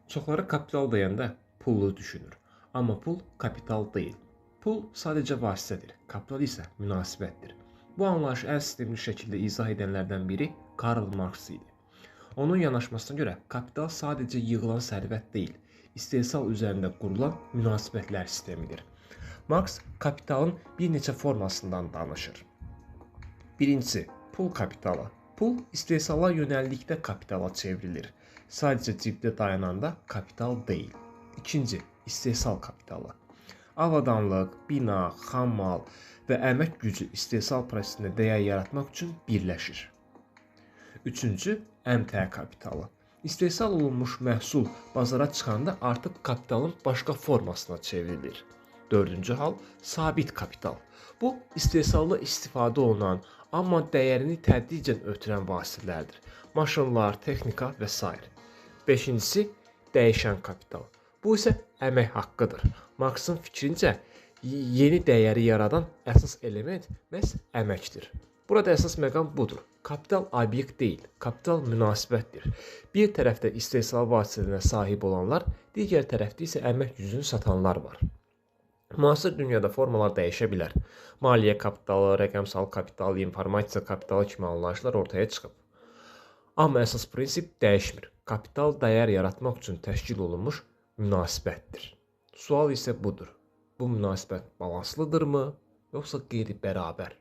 Çoxları kapital deyəndə pulu düşünür. Amma pul kapital deyil. Pul sadəcə vasitədir, kapital isə münasibətdir. Bu anlayışı ən sistemli şəkildə izah edənlərdən biri Karl Marks idi. Onun yanaşmasına görə kapital sadəcə yığılan sərvət deyil, istehsal üzərində qurulan münasibətlər sistemidir. Marks kapitalın bir neçə formasından danışır. Birincisi, pul kapitalı. Pul istehsala yönəldikdə kapitala çevrilir. Sadəcə cibdə dayananda kapital deyil. İkinci, istehsal kapitalı. Avadanlıq, bina, xammal və əmək gücü istehsal prosesində dəyər yaratmaq üçün birləşir. Üçüncü, əmtəə kapitalı. İstehsal olunmuş məhsul bazara çıxanda artıq kapitalın başqa formasına çevrilir. Dördüncü hal, sabit kapital. Bu, istehsalda istifadə olunan, amma dəyərini tədricən ötürən vasitələrdir. Maşınlar, texnika və s. Beşincisi, dəyişən kapital. Bu isə əmək haqqıdır. Marksın fikrincə, yeni dəyəri yaradan əsas element məhz əməkdir. Burada əsas məqam budur. Kapital obyekt deyil, kapital münasibətdir. Bir tərəfdə istehsal vasitələrinə sahib olanlar, digər tərəfdə isə əmək gücünü satanlar var. Müasir dünyada formalar dəyişə bilər. Maliyyə kapitalı, rəqəmsal kapital, informasiya kapitalı kimi anlayışlar ortaya çıxıb. Amma əsas prinsip dəyişmir. Kapital dəyər yaratmaq üçün təşkil olunmuş münasibətdir. Sual isə budur. Bu münasibət balanslıdırmı, yoxsa qeyri-bərabər?